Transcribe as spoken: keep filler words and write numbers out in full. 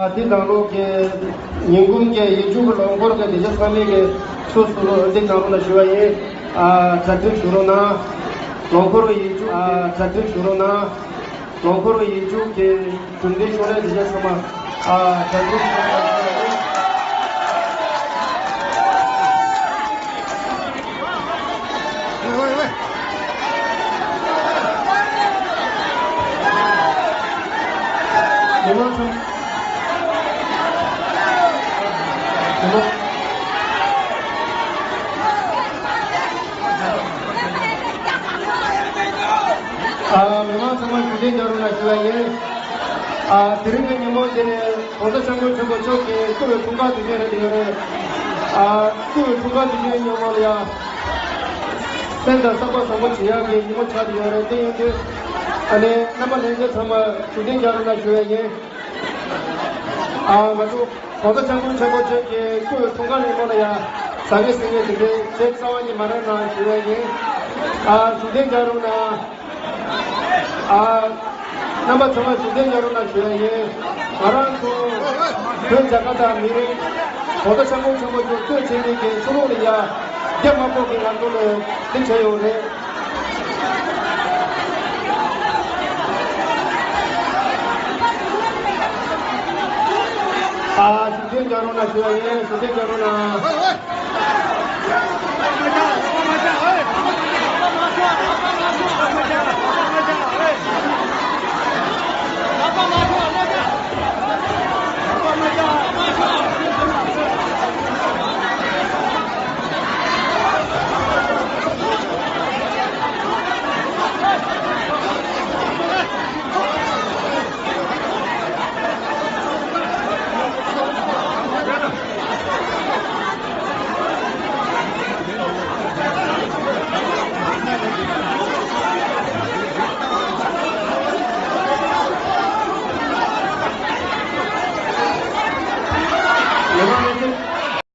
འདི་ནང་ལོགས་ཀྱི་ཉིན་གུང་གི་ཡིག་རྒྱུགས་ཀྱི་ལོ་འཁོར་གྱི་དེ་ཚོ་ཚང་མས་ཀྱི་སོ་སོ་ལོ་འདི་ནང་ལོགས་ལ་ཞུ་བ་ཡིན། ཨ་གྲ་སྒྲིག་ཞུ་རོགས་གནང་། ལོ་འཁོར་གྱི་ཡིག་རྒྱུགས་ཨ་གྲ་སྒྲིག་ཞུ་རོགས་གནང་། ལོ་འཁོར་གྱི་ཡིག་རྒྱུགས་ཀྱི་གྲུབ་འབྲས་ཤོག་ལྷེ་དེ་ཚོ་ཚང་མ་ཨ་གྲ་སྒྲིག་ཞུ་རོགས་གནང་། མི་མང་ཚང་། མི་མང་། ཨ་མི་མང་ཚང་མ་བཞུགས་གདན་འཇགས་རོགས་གནང་ཞུ་བ་ཡིན། ཨ་དེ་རིང་གི་ཉིན་མོ་འདི་ནི་༸གོང་ས་༸སྐྱབས་མགོན་ཆེན་པོ་མཆོག་གི་སྐུ་འཁྲུངས་སྐར་དུས་ཆེན་རེད་ཡོད་རེད། ཨ་སྐུ་འཁྲུངས་སྐར་དུས་ཆེན་ཉིན་མོ་ལ་ཡ། སེམས་དང་བསམ་པ་བཟང་པོ་བྱེད་ཡག་གི་ཉིན་མོ་ཆགས་ཀྱི་ཡོད་རེད། དེ་ཡིན་དུས་ཨ་ནི་རྣམ་པ་ལྷན་རྒྱས་ཚང་མ་བཞུགས་གདན་འཇགས་རོགས་གནང་ཞུ་བ་ཡིན། ཨ་ང་ཚོ་༸གོང་ས་༸སྐྱབས་མགོན་ཆེན་པོ་མཆོག་གི་སྐུ་འཁྲུངས་སྐར་ཉིན་མོ་ལ་ཡ་ཟ་མཁན་ཟ་མཁན་དེ་འདྲའི་བྱེད་རྩ་བ་ཉིད་མ་རེད་གནང་ཞུ་བ་ཡིན། ཨ་བཞུགས་གདན་འཇགས་རོགས་གནང་། ཨ་རྣམ་པ་ཚང་མ་བཞུགས་གདན་འཇགས་རོགས་གནང་ཞུ་བ་ཡིན། ང་རང་ཚོ་བོད་རྒྱ་གར་དང་མི་རིགས་༸གོང་ས་༸སྐྱབས་མགོན་ཆེན་པོ་མཆོག་གཙོས་བྱས་ནས་ཀྱི་ཆོས་ལུགས་ལ་ཡ་རྒྱ་དམར་པོ་གིས་ང་ཚོ་ལ་འདི་བྱས་ཡོད་རེད། ཨ་བཞུགས་གདན་འཇགས་རོགས་གནང་ཞུ་བ་ཡིན། བཞུགས་གདན་འཇགས་རོགས་གནང་།